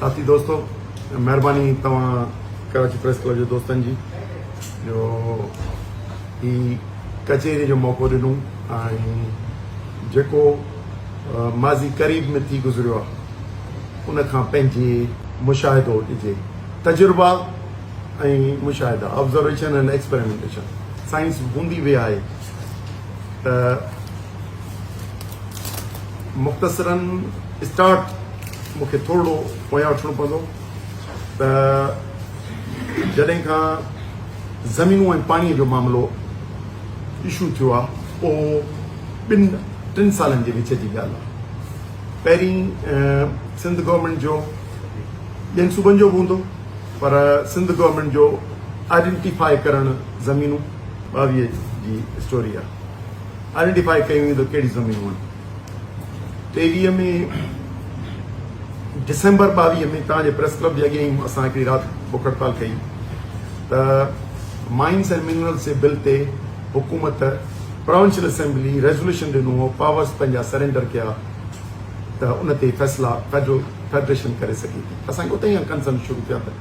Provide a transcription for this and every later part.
ساٿي دوستو مهرباني توهان ڪراچي پريس ڪلب جي دوستن جي جو هي ڪچهري جو موقعو ڏنو ۽ جيڪو ماضي قريب ۾ ٿي گذريو آهي ان کان پنهنجي مشاهدو ڏجي تجربا ۽ مشاهدا آبزرويشن اينڊ ايڪسپيريمينٽيشن سائنس هوندي به آهي ته مختصرا اسٽارٽ مون کي ٿورڙو پويان وٺڻو پوندو ته جڏهن کان زمينون ۽ پاڻي جو معاملو اشو ٿيو آهي اهو ٻن ٽن سالن جي وچ جي ڳالهه آهي. پهرين سنڌ گورنمينٽ جو ٻين صوبن جو به هوندو پر سنڌ گورنمينٽ جو آئيڊنٽيفائي ڪرڻ زمينون 22 جي اسٽوري آهي. آئيڊنٽيفائي ڪيون ويون ته ڪهڙيون زمينون آهن. 23 ۾ ڊسمبر 22 ۾ توهان جي پريس ڪلب جي اڳيان ئي اسان هڪڙي رات بک هڙتال ڪئي ته مائنس اينڊ منرلز جي بل تي حڪومت پراونشل اسيمبلي ريزوليوشن ڏنو هو پاورز پنهنجا سرينڊر ڪيا ته ان تي فيصلا فيڊرل فيڊريشن ڪري سگهي ٿي. اسان کي اتي ئي ڪنسرن شروع ٿيا ته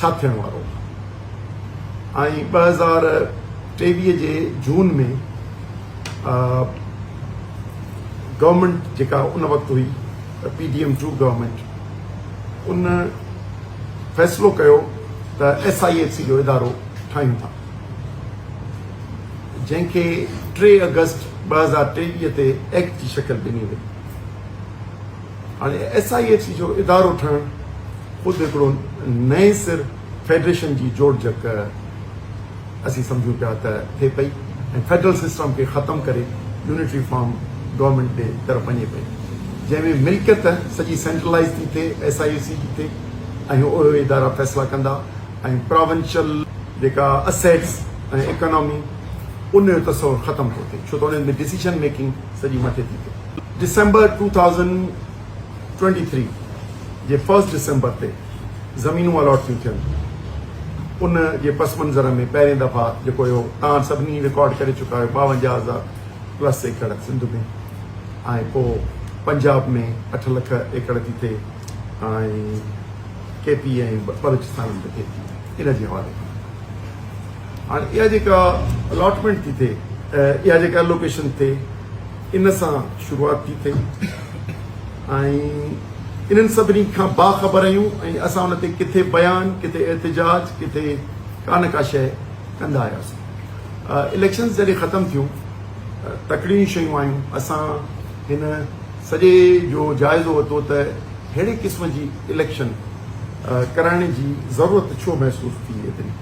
ڇا ٿيڻ وارو آهي ۽ 2023 جي جون ۾ گورنمينٽ جيڪا ان وقت هئي پي ڊي ايم 2 گورنمينٽ ان فيصلو ڪيو ته ايس I F C جو ادارو ٺاهيون ٿا جنهن کي 3 آگسٽ 2023 تي ايڪٽ جي شڪل ڏني وئي. هاڻي ايس I F C جو ادارو ٺهڻ خود هڪڙو نئين سر فيڊريشن جي جوڙجڪ اسين سمجهون پيا ته ٿئي پئي ۽ فيڊرل سسٽم کي ختم ڪري يونٽري فارم گورنمينٽ ڏي طرف وڃي پئي جنهن ۾ ملڪيت سڄي سينٽرلائيز ٿي ٿئي ايس I F C جي ٿئي ۽ اهي ادارا فيصلا ڪندا ۽ پراونشل جيڪا اسيٽس ۽ اڪانامي ان جو تصور ختم ٿو ٿئي ڇو ته انهن ۾ ڊسيشن ميڪنگ سڄي مٿي ٿي ٿئي. ڊسمبر 2023 جي فرسٽ ڊسمبر تي زمينون الاٽ ٿيون ٿين ان جي پس منظر ۾ پهرين دفعا جيڪو اهو توهان سڀني رڪارڊ ڪري چڪا آهيو 52 هزار پلس ايڪڙ سنڌ ۾ ۽ پوء پنجاب ۾ 8 لک ايڪڙ ٿي ٿئي ۽ ڪي پي ۽ بلوچستان ۾ ٿئي ٿي ان جي حوالي کان هاڻي اها جيڪا الاٽمينٽ ٿي ٿئي اها جيڪا الوڪيشن ٿئي ان سان شروعات ٿي ٿئي ۽ انهن سڀني کان باخبر آهيون ۽ اسان ان تي ڪٿي بيان ڪٿي احتجاج ڪٿي ڪا نه ڪا شيء ڪندا آياسون. اليڪشنز جڏهن ختم ٿيون تڪڙيون شيون آيون اسان هن سڄي جو جائزو ورتو ته ههڙي قسم جي اليڪشن ڪرائڻ جي ضرورت ڇو محسوس ٿي ايتري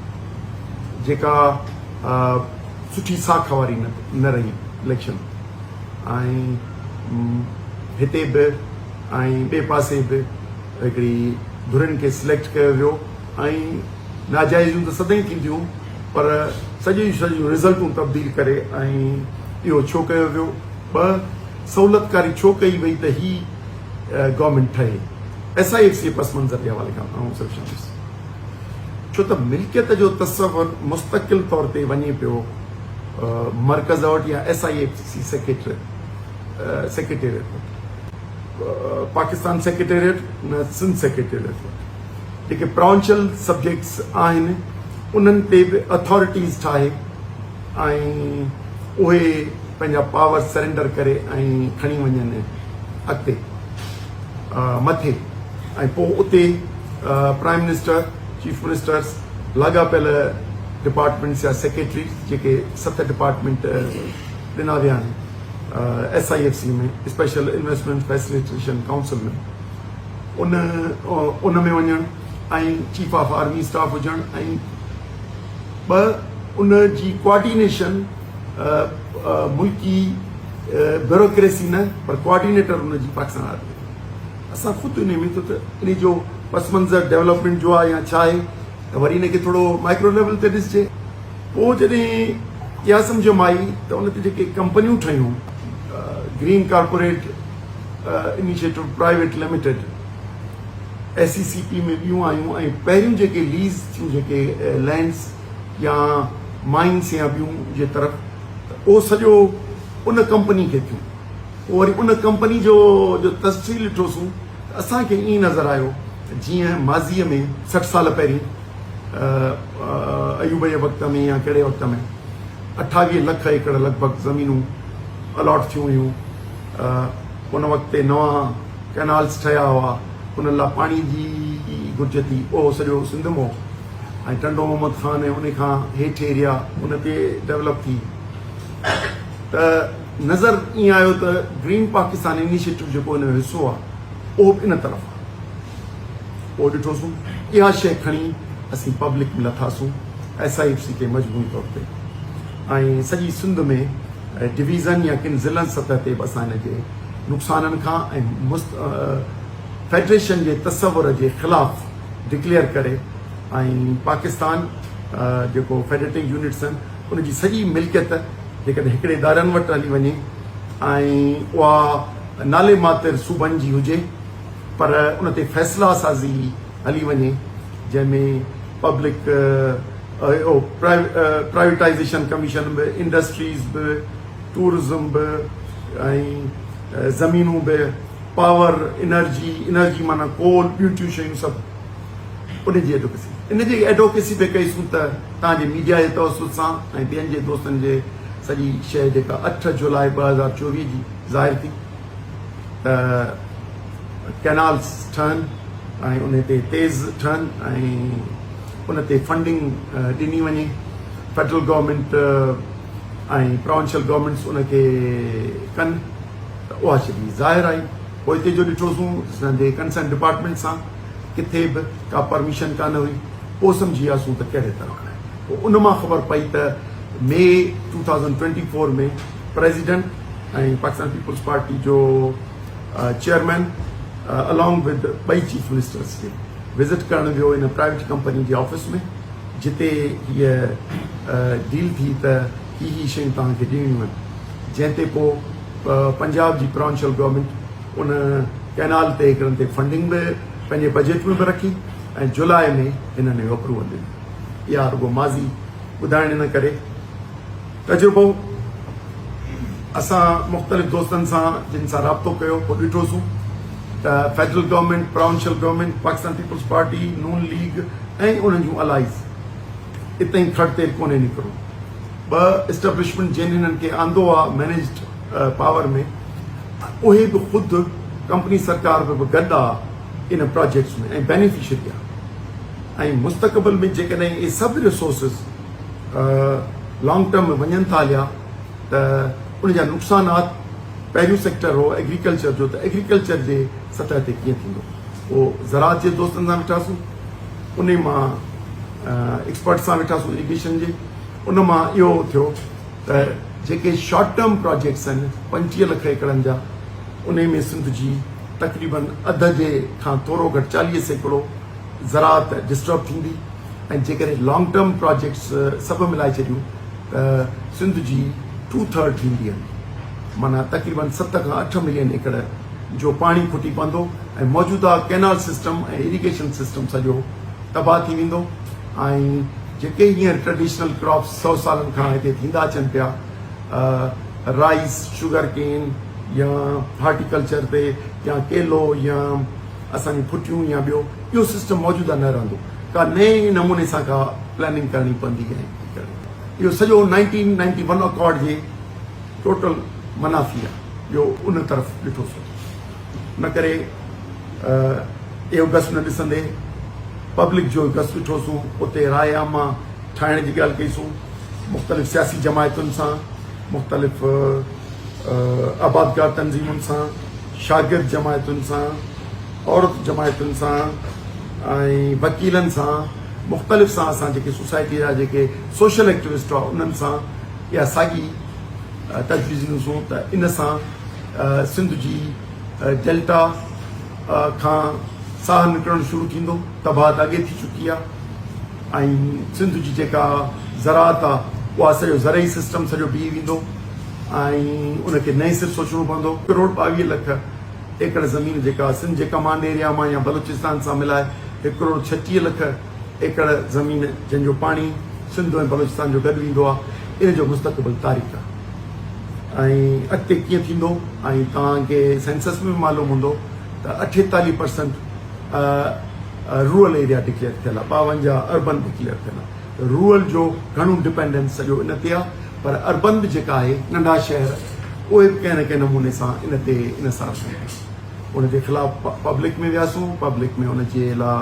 جيڪا سٺي ساک واري نه رهي اليڪشن ۽ هتي به ۽ ٻئي پاسي به هڪڙي ڌرين کي سليڪٽ ڪيو ويو ۽ ناجائزيون ته سدائين ٿينديون پر سڄيون سڄيون رزلٽون تبديل ڪري ۽ اهو ڇو ڪيو ويو ٻه سهولتڪاري ڇو ڪئي وئي ته هي گورنمينٽ ٺهي ايس I F C پس منظر جي حوالي کان آئون صرف چوندس ڇو ته ملڪيت جو تصور مستقل طور تي وڃي پيو مرڪز وٽ يا S I F C secretariat وٽ، پاڪستان سيڪريٽريٽ نه سنڌ سيڪريٽريٽ وٽ جيڪي پراونشل سبجيڪٽس آهن انهن تي به اٿارٽيز ٺاهي ۽ اهي پنهنجا پاور سرينڊر ڪري ۽ کڻي وڃن اڳتي مٿي ۽ پوء اتي پرائم منسٽر، چيف منسٽرز، لاڳاپيل ڊپارٽمينٽس يا سيڪريٽريز جيڪي ست ڊپارٽمينٽ ڏنا ويا آهن S I F C ۾ special investment facilitation council ۾ ان ان ۾ وڃڻ ۽ چيف آف آرمي اسٽاف هجڻ ۽ ٻه ان جي ڪوآرڊينيشن ملڪي بيوروڪريسي نه پر ڪوآرڊينيٽر ان جي پاڪستان آرمي. اسان خود انهي ۾ ٿو ته انهي جو پس منظر ڊولپمينٽ جو آهي يا ڇا آهي ته وري ان کي ٿورو مائڪرو ليول تي ڏسجي. پوء جڏهن اها سمجهه م آئي ته ان تي جيڪي ڪمپنيون ٺهيون green corporate initiative private limited, S E C P ۾ ٻيون آيون ۽ پهريون جيڪي ليز ٿيون جيڪي لينڊس يا مائنس يا ٻيون جي طرف ته اهو سڄو ان ڪمپني کي ٿيون. پوء وري ان ڪمپني جو جو تفصيل ڏٺوسون ته اسان کي ائين نظر آيو ته جيئن ماضيء ۾ 60 سال پهرين ايوب جي وقت ۾ يا ڪهڙي وقت ۾ 28 لک ايڪڙ لڳ ڀڳ زمينون الاٽ ٿيون هيون، ان وقت تي نوان ڪئنالز ٺهيا هئا، انهن لاء پاڻي جي گهرج ٿي، اهو سڄو سنڌ ۾ هو ۽ ٽنڊو محمد خان ۽ ان کان هيٺ ايريا ان تي ڊولپ ٿي ته نظر ائين آيو ته گرين پاڪستان انيشيٽو جيڪو ان جو حصو آهي اهو به ان طرف آهي. پوء ڏٺوسون اها شيء کڻي اسين پبلڪ ۾ لٿاسون ايس I F C تي مجموعي طور تي ۽ سڄي سنڌ ۾ ڊويزن يا ڪن ضلعن سطح تي به اسان ان جي نقصانن کان ۽ فيڊريشن جي تصور جي خلاف ڊڪليئر ڪري ۽ پاڪستان جيڪو فيڊريٽنگ يونٽس آهن ان جي سڄي ملڪيت جيڪڏهن هڪڙي ادارن وٽ هلي وڃي ۽ اها نالي ماتر صوبن جي هجي پر ان تي فيصلا سازي هلي وڃي جنهن ۾ پبلڪ پرائيويٽائيزيشن ڪميشن به انڊسٽريز به ٽوئرزم به ۽ زمينون به پاور انرجي انرجي معنيٰ ڪول ٻيون ٽيون شيون سڀ ان جي ايڊوڪيسي ان جي ايڊوڪيسي به ڪئيسون ته توهان جي ميڊيا جي توسط سان ۽ ٻين جي دوستن جي سڄي شيء جيڪا 8 جولاء 2024 جي ظاهر ٿي ته ڪئنالز ٺهن ۽ ان تي تيز ٺهن ۽ ان تي فنڊنگ ڏني وڃي فيڊرل گورنمينٽ ۽ پراونشل گورنمينٽس ان کي ڪن ته اها شيء ظاهر آئي. پوء هتي جو ڏٺوسون اسان جي ڪنسرن ڊپارٽمينٽ سان ڪٿي به ڪا پرميشن ڪانه هئي پوء سمجهي وياسون ته ڪهڙي طرح آهي. پوء ان مان خبر پئي ته مئي 2024 ۾ پريزيڊنٽ ۽ پاڪستان پيپلز پارٽي جو چيئرمين الانگ ود ٻئي چيف منسٽرس کي وزٽ ڪرڻ ويو ان پرائيويٽ ڪمپني جي آفيس ۾ جتي هيء ڊيل ٿي ته هي هي شيون توهان کي ڏيڻيون آهن جنهن تي پوء پنجاب جي پراونشل گورنمينٽ ان ڪئنال تي هڪڙن تي فنڊنگ به پنهنجي بجيٽ ۾ به رکي ۽ جولاء ۾ هنن اهو اپروول ڏنو. اها رڳو ماضي ٻڌائڻ ان ڪري تجربو اسان مختلف دوستن سان جن سان رابطو ڪيو پوء ڏٺوسون ته federal government, provincial government, Pakistan Peoples Party, Noon League ۽ انهن جون الائيز اتئين کڙ تيل ڪونهي نڪرو. ٻه اسٽيبلشمينٽ جن هنن کي آندو آ مينيجڊ پاور ۾ اهي به خود ڪمپني سرڪار به گڏ آ ان پراجيڪٽس ۾ ۽ بينيفشري آ ۽ مستقبل ۾ جيڪڏهن اهي سڀ ريسورسز لانگ ٽرم ۾ وڃن ٿا هليا ته ان جا نقصانات پهريون سيڪٽر هو ايگريڪلچر جو ته ايگريڪلچر جي سطح تي ڪيئن ٿيندو پوء زراعت جي دوستن سان ويٺاسون انهي مان ايڪسپرٽ سان ويٺاسون اريگيشن جي ان مان اهو ٿيو ته جيڪي شارٽ ٽرم پراجيڪٽس آهن 25 لک ايڪڙن جا انهي ۾ سنڌ جي تقريبن اڌ جي کان ٿورو گهٽ 40% زراعت ڊسٽرب ٿيندي ۽ جيڪڏهن لانگ ٽرم پراجيڪٽس سڀ ملائي ڇڏيون ته سنڌ جي ٽو ٿرڊ ٿيندي هلي معنيٰ تقريبن 7 کان 8 ملين ايڪڙ جو پاڻي کٽي پوندو ۽ موجوده ڪئنال سسٽم ۽ اريگيشن سسٽم سڄو تباهه ٿي ويندو ۽ جيڪي هينئر ٽريڊيشنل ڪراپس سئو سالن کان هتي ٿيندا اچن پيا رائس، شگر ڪين يا هارٽيڪلچر تي يا ڪيلو يا اسان جون ڦٽيون يا ٻيو اهو سسٽم موجوده نه رهندو ڪا نئين نموني سان ڪا پلاننگ ڪرڻي پوندي ۽ اهو سڄو 1991 اڪارڊ جي ٽوٽل منافي آهي جو ان طرف ڏٺو سو ان ڪري اهو گس نه ڏسندي پبلڪ جو گس ڏٺوسون اتي راء عامه ٺاهڻ جي ڳالهه ڪئيسون مختلف سياسي جماعتن سان مختلف آبادگار تنظيمن سان شاگرد جماعتن سان عورت جماعتن سان ۽ وڪيلن سان مختلف سان اسان جيڪي سوسائٽي جا جيڪي سوشل ايڪٽوسٽ هئا انهن سان اها ساڳي تجويز ڏنوسون ته ان سان سنڌ جي ڊيلٽا کان ساهه نڪرڻ شروع ٿيندو، تباهه ته اڳي ٿي چڪي آهي ۽ سنڌ جي جيڪا زراعت آهي اها سڄو زرعي سسٽم سڄو بيهي ويندو ۽ ان کي نئين سر سوچڻو پوندو. ڪروڙ 22 لک ايڪڙ زمين جيڪا سنڌ جي ڪمانڊ ايريا مان يا بلوچستان سان ملائي 1 ڪروڙ 36 لک ايڪڙ زمين جنهن جو پاڻي سنڌ ۽ بلوچستان جو گڏ ويندو آهي ان جو مستقبل تاريڪ آهي. ۽ اڳتي ڪيئن ٿيندو ۽ توهان کي سينسس ۾ به معلوم هوندو ته 48 پرسنٽ رورل ايريا ڊڪليئر ٿيل آهي، 52 اربن ڊڪليئر ٿيل آهي. رورل جو گهڻو ڊپينڊنس سڄو ان تي آهي پر اربن به جيڪا آهي ننڍا شهر اهي به ڪنهن نه ڪنهن نموني سان ان تي انحصار ڪن ٿا. ان جي خلاف پبلڪ ۾ وياسون، پبلڪ ۾ ان جي لا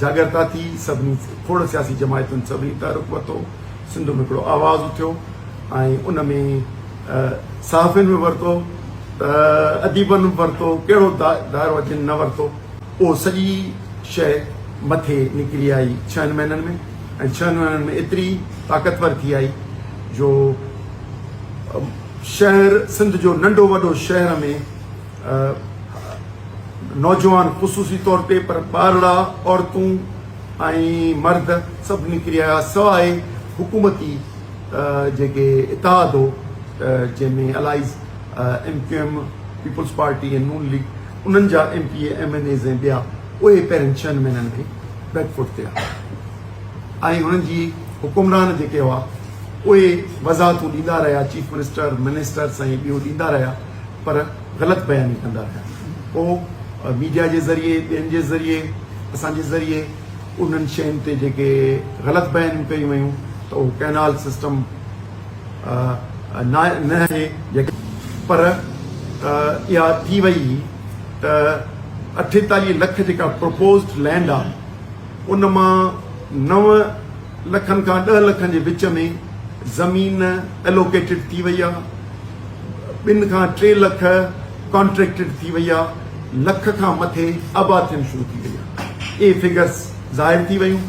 جاڳرتا ٿي، سڀني کوڙ سياسي جماعتن سڀني تحرڪ ورتو، سنڌ ۾ هڪڙو آواز اٿيو ۽ ان ۾ صحافين به ورتو ته اديبن به ورتو، ڪهڙو دائرو جن نه ورتو. اهو سڄي شيء مٿي نڪري آئي ڇهن مهينن ۾ ۽ ڇهن مهينن ۾ ايتري طاقتور ٿي آئي جو شهر سنڌ جو ننڍو وڏو شهر ۾ نوجوان خصوصي طور تي پر ٻارڙا، عورتون ۽ مرد سڀ نڪري آيا سواء حڪومتي جيڪي اتحاد هو جنهن ۾ allies M Q M, Peoples Party ۽ Noon League انهن جا M P A, M N As ۽ ٻيا اهي پهرين ڇهن مهينن ۾ بيڪ فوٽ تي آيا ۽ انهن جي حڪمران جيڪي هئا اهي وضاحتون ڏيندا رهيا، چيف منسٽر، منسٽرس ۽ ٻيو ڏيندا رهيا پر غلط بياني ڪندا رهيا. پوء ميڊيا جي ذريعي، ٻين جي ذريعي، اسان جي ذريعي انهن شين تي جيڪي غلط بيانيون ڪيون ويون ته اهو ڪئنال سسٽم نه آهي پر اها ٿي وئي هئي ته 48 لک جيڪا پروپوزڊ لينڊ آهي ان مان 9 لکن کان 10 لکن جي وچ ۾ زمين الوڪيٽيڊ ٿي وئي آهي، 2 کان 3 لک ڪانٽريڪٽيڊ ٿي وئي آهي، لک کان مٿي آباد ٿيڻ شروع ٿي وئي آهي. اهي فگرس ظاهر ٿي ويون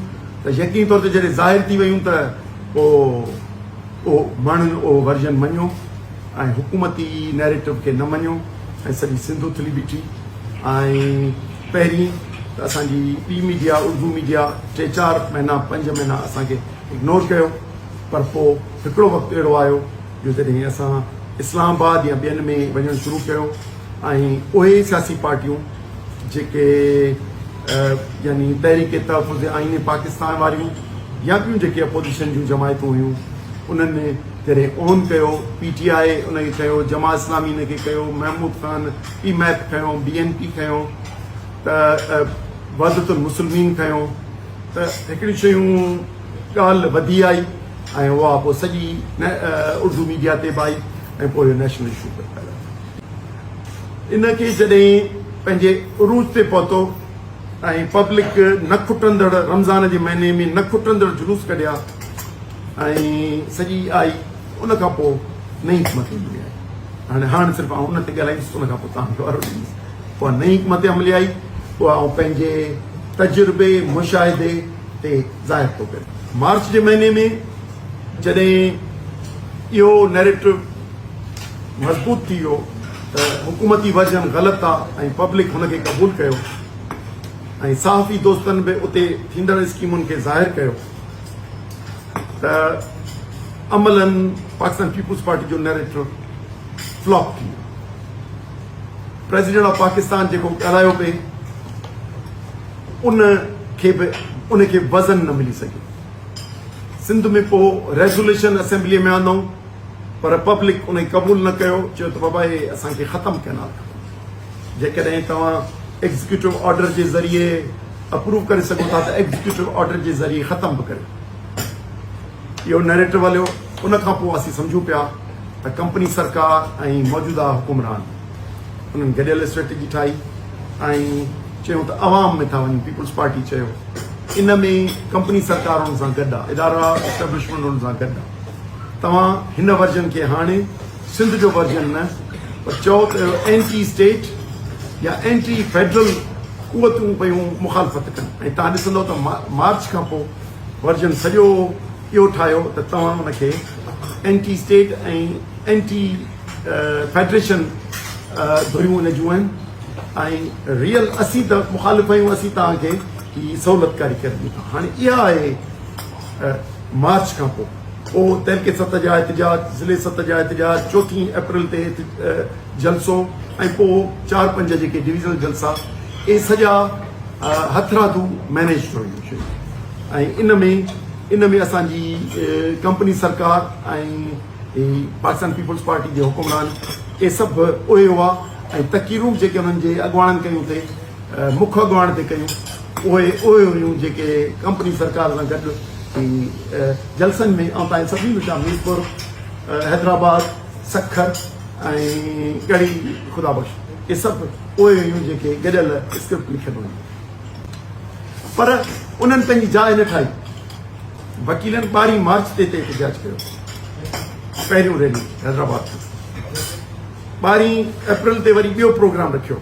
ته يقيني طور تي جڏهن ظاهر ٿي ويون ته پوء اهو ماڻهن اهو ورجن مڃيو ۽ حڪومتي نيريٽو کي نه مڃيو ۽ سڄي سنڌ اٿلي بيٺي ۽ پهرين ته اسان جي ٻي ميڊيا اردو ميڊيا ٽي چار مهينا پنج مهينا اسان کي اگنور ڪيو پر پوء هڪڙو وقت اهڙو آيو جو جڏهن اسان اسلام آباد يا ٻين ۾ وڃڻ شروع ڪيو ۽ اهي سياسي پارٽيون جيڪي يعني تحريڪ تحفظ آئين پاڪستان واريون يا ٻيون جيڪي اپوزيشن جون جماعتون هيون انهن جڏهن اون ڪيو، پي ٽي آء ان کي کنيو، جماعت اسلامي ان کي ڪيو، محمود خان پي ميپ کنيو، بي اين پي کنيو ته وحدت المسلمين کنيو ته هڪڙيون شيون ڳالهه وڌي آئي ۽ اها پوء سڄي اردو ميڊيا تي به آئي ۽ پوء اهو نيشنل اشو پيدا ٿيو. ان کي جڏهن پنهنجي عروج تي پهتو ۽ پبلڪ نه کٽندڙ رمضان جي مهيني ۾ نه کٽندڙ جلوس ڪڍيا ۽ سڄي آئي ان کان پوء نئين حڪمت عملي آئي. هاڻي هاڻ صرف آئون ان تي ڳالهائيندس ان کان پوء توهان کي وارو ڏيندس. اها نئين حڪمت عملي آئي اها آئون پنهنجي تجربي مشاهدي تي ظاهر ٿو ڪريان. مارچ جي مهيني ۾ جڏهن اهو نيريٽو مضبوط ٿي ويو ته حڪومتي ورجن غلط آ ۽ پبلڪ هن کي قبول ڪيو ۽ صحافي دوستن به اتي ٿيندڙ اسڪيمن کي ظاهر ڪيو ته عملاً پاڪستان پيپلز پارٽي جو نيريٽو فلاپ ٿي ويو. پريزيڊنٽ آف پاڪستان جيڪو ڳالهايو پئي ان کي به ان کي وزن نه ملي سگهيو. سنڌ ۾ پوء ريزوليشن اسيمبلي ۾ آندائون پر پبلڪ ان کي قبول نه ڪيو، چيو ته بابا هي اسان کي ختم ڪئنال کپن، جيڪڏهن توهان ايگزيڪيوٽو آرڊر جي ذريعي اپروو ڪري سگهو ٿا ته ايگزيڪيوٽو آرڊر جي ذريعي ختم به ڪريو. اهو نيريٽو هليو، ان کان پوء اسين سمجهون پيا ته ڪمپني سرڪار ۽ موجوده حڪمران انهن گڏيل اسٽريٽجي ٺاهي ۽ چيون ته عوام ۾ ٿا وڃون، پيپلز پارٽي چيو ان ۾ ڪمپني سرڪار ان سان گڏ آ، ادارا اسٽيبلشمينٽ ان سان گڏ آ، توهان هن ورجن کي هاڻي سنڌ جو ورجن نه پر چئو ته اينٽي اسٽيٽ يا اينٽي فيڊرل قوتون پيون مخالفت ڪن ۽ توهان ڏسندو ته مارچ کان پوء ورجن سڄو اهو ٺاهيو ته توهان ان کي اينٽي اسٽيٽ ۽ اينٽي فيڊريشن ڌريون ان جون آهن ۽ ريئل اسين ته مخالف آهيون اسين توهان کي هي سهولتڪاري ڪري ڏيون ٿا. هاڻي اها آهي مارچ کان پوء پوء تعلقي سطح جا احتجاج، ضلعي سطح جا احتجاج، چوٿين اپريل تي جلسو ۽ پوء چار پنج جيڪي ڊويزنل جلسا اهي سڄا هٿرادو مئنيج هيون شيون ۽ ان ۾ ان ۾ اسان جي ڪمپني سرڪار ۽ پاڪستان پيپلز پارٽي جي حڪمران اهي سڀ اهي هئا ۽ تقريرون به جيڪي انهن جي اڳواڻن ڪيون تي مک اڳواڻ تي ڪيون. اهي اهي هيون جيڪي ڪمپني سرڪار سان گڏ جلسن ۾ آئون تان سڀني وٽان ميرپور، حيدرآباد، سکر ۽ ڳڙهي خدا بخش اهي سڀ اهي هيون جيڪي گڏيل اسڪرپٽ لکيل هيون پر انهن پنهنجي جاء نه ٺاهي. وڪيلن ٻارهين مارچ تي هتي احتجاج ڪيو، پهريون ريلي حيدرآباد کان ٻارهين اپريل تي وري ٻيو پروگرام رکيو.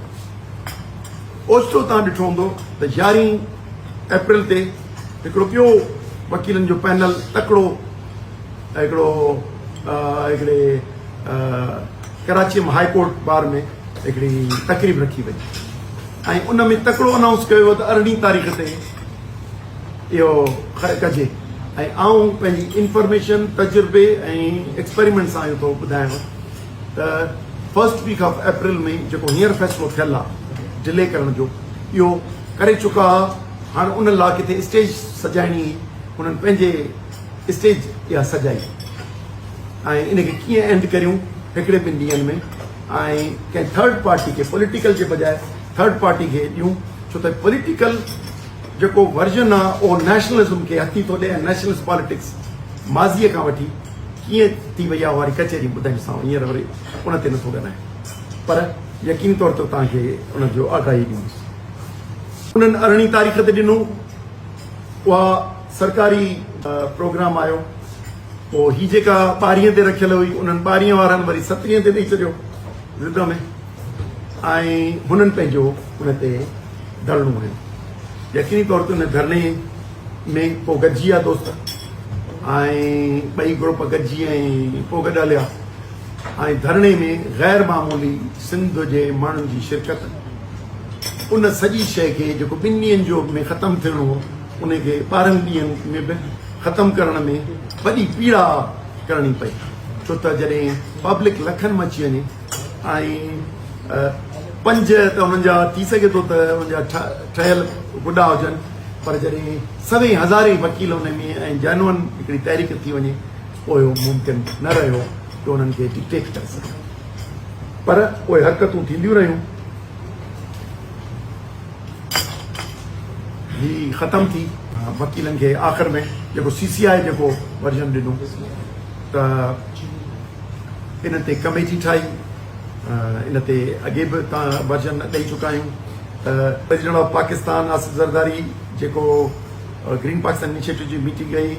اوچتو توهان ڏٺو هوندو ته يارهين اپريل تي هڪڙو ٻيو وڪيلن جو پينل تڪڙو هڪڙو هڪڙي ڪراچي ۾ هاء ڪورٽ بار ۾ هڪڙي تقريب رکي وئي ۽ ان ۾ تڪڙو انائونس ڪيو ويو ته ارڙهين تاريخ تي اهو ڪجي ۽ آئون پنهنجي انفارميشن تجربي ۽ ايڪسپيريمينٽ سان اهو ٿو ٻڌايان ته فرسٽ ويڪ آف اپريل ۾ جيڪو هينئر فيصلو ٿيل آ ڊلي ڪرڻ جو اهو ڪري چڪا ها هاڻ ان لا ڪٿي اسٽيج سجائڻي هئي انهن پنهنجي اسٽيج اها سجائي ۽ ان کي ڪيئن اينڊ ڪريون هڪڙي ٻن ڏينهن ۾ ۽ ڪنهن ٿرڊ پارٽي کي پوليٽيڪل جي بجاء ٿرڊ پارٽي کي ڏيون ڇو ته پوليٽيڪل جيڪو ورجن آ اهو نيشنلزم کي هٿي ٿو ڏي ۽ نيشنلسٽ پاليٽڪس ماضيء کان وٺي ڪيئن ٿي وئي آ واري ڪچهري ٻڌائيندوسانو هينئر وري ان تي نٿو ڳالهايان پر يقيني طور تي توهان کي ان جو آگاهي ڏيندس. انهن ارڙهين تاريخ تي ڏنو اها سرڪاري پروگرام آيو پوء هي جيڪا ٻارهين تي رکيل هئي انهن ٻارهين وارن وري سترهين تي ڏئي ڇڏيو ضد ۾ ۽ هنن پنهنجو ان تي ڌرڻو هنيو. يقيني طور تي ان ڌرڻي ۾ پوء گڏجي ويا دوست ۽ ٻئي گروپ گڏجي ۽ پوء گڏ هليا ۽ ڌرڻي ۾ غير معمولي سنڌ جي ماڻهن جي شرڪت ان سڄي شيء کي جيڪو ٻن ڏينهن جو ۾ ختم ٿيڻو هو ان کي 12 ڏينهن ۾ به ختم ڪرڻ ۾ وڏي پيڙا ڪرڻي پئي ڇو ته جڏهن پبلڪ لکن ۾ اچي وڃي ۽ پنج ته انهن جا ٿي سگهي ٿو ته انهن جا ٺهيل گڏا هجن پر جڏهن سوين هزارين وڪيل ان ۾ ۽ جينوئن هڪڙي تحريڪ ٿي وڃي پوء اهو ممڪن نه رهيو ته انهن کي ڊڪٽيٽ ڪري سگهن پر اهي حرڪتون ٿينديون رهيون. هي ختم ٿي وڪيلن کي آخر ۾ جيڪو سي سي آء جيڪو ورجن ڏنو ته ان تي ڪميٽي ٺاهي ان تي اڳي به تان ورجن ڏئي چڪا آهيون ته پريزيڊنٽ آف پاڪستان آصف زرداري جيڪو گرين پاڪستان انيشيٽو جي ميٽنگ ڪئي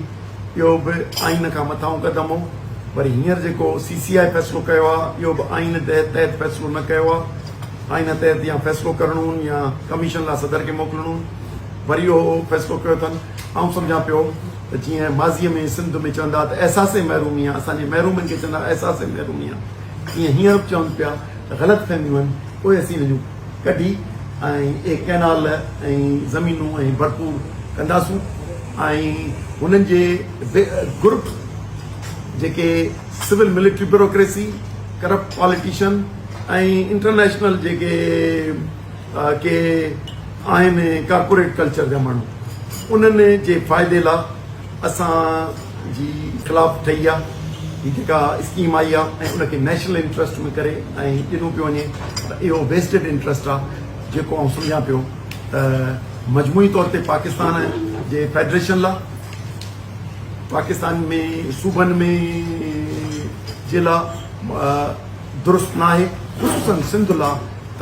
اهو به آئين کان مٿانهون قدم هو وري هينئر جيڪو سي سي آء فيصلو ڪيو آهي اهو به آئين تحت فيصلو نه ڪيو آهي آئين تحت يا فيصلو ڪرڻو هن يا ڪميشن لاء صدر کي موڪلڻو هن وري اهو فيصلو ڪيو اٿن آئون سمجهان پيو ته جيئن ماضي ۾ سنڌ ۾ چوندا ته احساس محرومي آهي اسان جي محرومين کي چوندا احساس محرومي آهي تيئن هينئر به چون پيا ته غلط فهميون آهن اهي اسين ان جون ڪڍي ۽ اهي ڪئنال ۽ زمينون ۽ ڀرپور ڪنداسون ۽ هنن جي گروپ جيڪي civil military bureaucracy corrupt politician ۽ international جيڪي ڪي آهن ڪارپوريٽ ڪلچر جا ماڻهو انهن جي فائدي لا اسان جي خلاف ٺهي آ هي جيڪا اسڪيم آئي آ ۽ ان کي نيشنل انٽرسٽ ۾ ڪري ۽ ڏنو پيو وڃي ته اهو ويسٽيڊ انٽرسٽ آ جيڪو آئون سمجهان پيو ته مجموعي طور تي پاڪستان جي فيڊريشن لا پاڪستان ۾ صوبن ۾ جي لا درست ناهي خصوصا سنڌ لا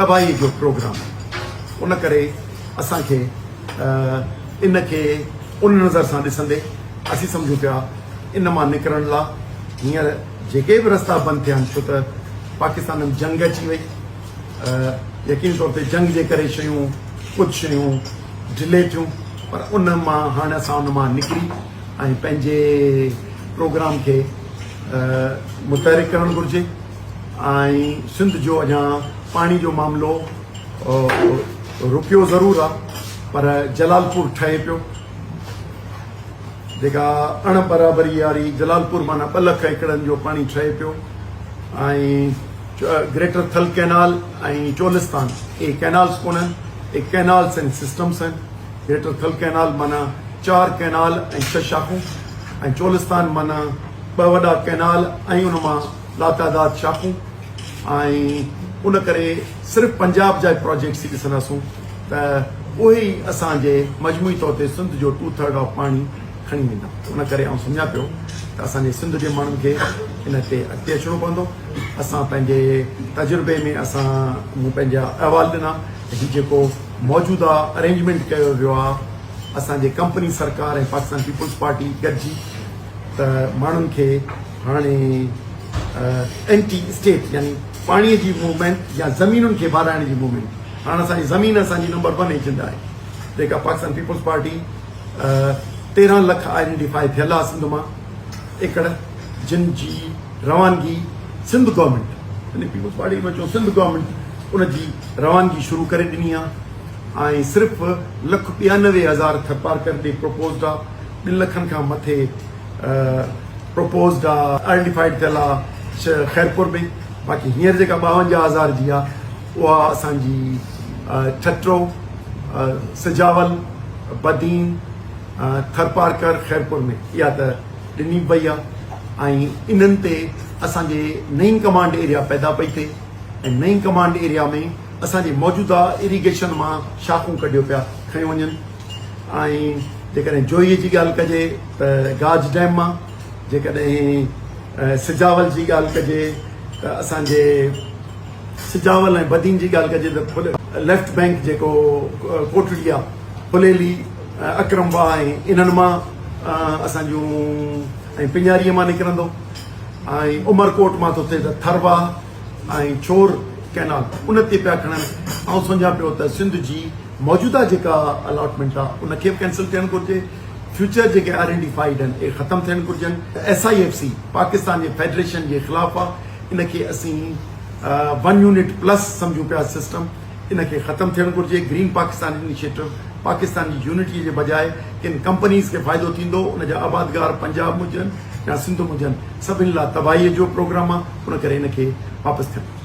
تباهي جو پروگرام آهي ان ڪري اسان کي ان کي ان نظر سان ڏسندي اسين سمجهون پيا ان مان نڪرڻ لا هينئر جيڪي به رستا بند ٿيا آهن ڇو ته پاڪستان ۾ جنگ اچي وئي يقيني طور تي جنگ جي ڪري شيون ڪجهه شيون ڊلي ٿيون پر ان مان هاڻ اسان ان مان نڪري ۽ پنهنجي پروگرام کي متحرڪ ڪرڻ گهرجي ۽ سنڌ جو اڃا پاڻي جو معاملو رڪيو ضرور آ پر جلالپور ٺهي پيو جيڪا اڻ برابري واري جلالپور معنيٰ 2 لک ايڪڙن جو پاڻي ٺهي پيو ۽ گريٽر ٿل ڪئنال ۽ چولستان اهي ڪئنالز ڪونهن اهي ڪئنالز ۽ سسٽمز آهن گريٽر ٿل ڪئنال معنيٰ چار ڪئنال ۽ ڇهه شاخون ۽ چولستان معنيٰ ٻه وڏا ڪئنال ۽ ان مان لاتعداد شاخون ۽ ان ڪري صرف پنجاب جا پراجيڪٽس ئي ڏسنداسون ته اهي ئي اسان جي مجموعي طور تي سنڌ جو ٽو ٿرڊ آف پاڻي کڻي ويندا. ان ڪري آئون سمجهان پيو ته اسان جي سنڌ جي ماڻهن کي ان تي اڳتي اچڻو پوندو. اسان پنهنجي تجربي ۾ اسان مون پنهنجا احوال ڏنا ته هي جيڪو موجوده ارينجمينٽ ڪيو ويو آهي اسان جي ڪمپني سرڪار ۽ پاڪستان پيپلز پارٽي گڏجي ته ماڻهن کي هاڻي اينٽي اسٽيٽ يعني پاڻي جي موومينٽ يا زمينن کي وارائڻ جي موومينٽ، هاڻ اسان جي زمين اسان جي نمبر ون ايجنڊا آهي جيڪا پاڪستان پيپلز پارٽي 13 لک آئيڊينٽيفائي ٿيل آهي سنڌ مان ايڪڙ جن جي روانگي سنڌ گورنمينٽ يعني پيپلز پارٽي ۾ چون سنڌ گورنمينٽ ان جي روانگي شروع ڪري ڏني آهي ۽ صرف لک 92 هزار ٿرپارڪر ڏي پروپوزڊ آهي، 2 لکن کان مٿي پروپوزڊ آ، آئيڊنٽيفائيڊ ٿيل آ خيرپور ۾، باقي هينئر جيڪا 52 هزار جي آ اها اسان جي ٺٽو، سجاول، بدين، ٿرپارڪر، خيرپور ۾ اها ته ڏني به وئي آ ۽ انهن تي اسان جي نئين ڪمانڊ ايريا پيدا پئي ٿئي ۽ نئين ڪمانڊ ايريا ۾ اسان جي موجوده اريگيشن مان شاخون ڪڍيو پيا کنيو وڃن. ۽ جيڪڏهن جوهي جي ڳالهه ڪجي ته گاج ڊيم مان، جيڪڏهن سجاول جي ڳالهه ڪجي ته اسان جي سجاول ۽ بدين جي ڳالهه ڪجي ته ليفٽ بئنڪ جيڪو ڪوٽڙي آ، ڦليلي، اڪرم واهه ۽ انهن مان اسان جون ۽ پڃاريء مان نڪرندو ۽ عمرڪوٽ مان ٿو ٿئي ته ٿر واهه ۽ ڇور ڪئنال ان تي پيا کڻن. آئون سمجهان پيو ته سنڌ جي موجوده جيڪا الاٽمينٽ آ ان کي به ڪينسل ٿيڻ گهرجي، فيوچر جيڪي آئيڊنٽيفائيڊ آهن اهي ختم ٿيڻ گهرجن، S I F C Pakistan جي فيڊريشن جي خلاف آ ان کي اسين ون يونٽ پلس سمجهون پيا سسٽم ان کي ختم ٿيڻ گهرجي، گرين پاڪستان انيشيٽو پاڪستان جي يونٽي جي بجاء ڪن ڪمپنيز کي فائدو ٿيندو ان جا آبادگار پنجاب م هجن يا سنڌ م هجن سڀني لا تباهي جو پروگرام آ ان ڪري ان کي واپس ٿيڻ.